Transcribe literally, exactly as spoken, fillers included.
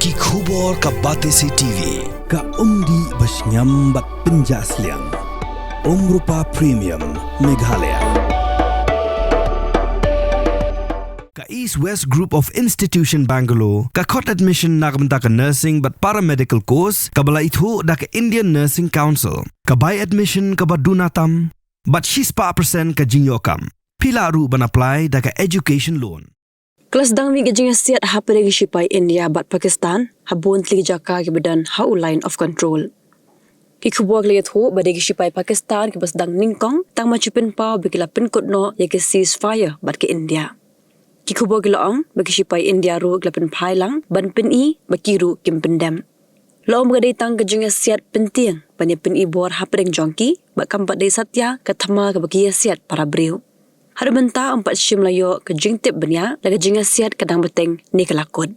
Ki khubor ka Batesi TV, ka umdih ba shngiam bad pynjah sliang. Umrupa Premium, Meghalaya. Ka East West Group of Institution Bangalore, ka khot admission na ka bynta ka nursing bad paramedical course, kaba la ithuh da ka Indian Nursing Council, ka bai admission kaba duna tam, bad shispah percent ka jingïoh kam. Phi lah ruh ban apply da ka education loan. Ka la sdang mih ka jingïasiat hapdeng ki shipai India bad Pakistan ha bun tylli ki jaka kiba don ha u line of control. Ki khubor ki la ïathuh ba dei ki shipai Pakistan kiba sdang nyngkong, tang ba shu pynpaw ba ki la pynkut noh ïa ka ceasefire bad ka India. Ki khubor ki la ong ba ki shipai India ruh ki la pynphai lang ban pyni ba ki ruh kim pyndem. La ong ba ka dei tang ka jingïasiat pyntieng ban ïa pyni bor hapdeng jong ki, bad kam pat dei satia ka thma kaba ki ïasiat para briew. Haduh mynta ym pat shym la ïoh ka jingtip bniah la ka jingïasiat ka dang bteng ne ka la kut.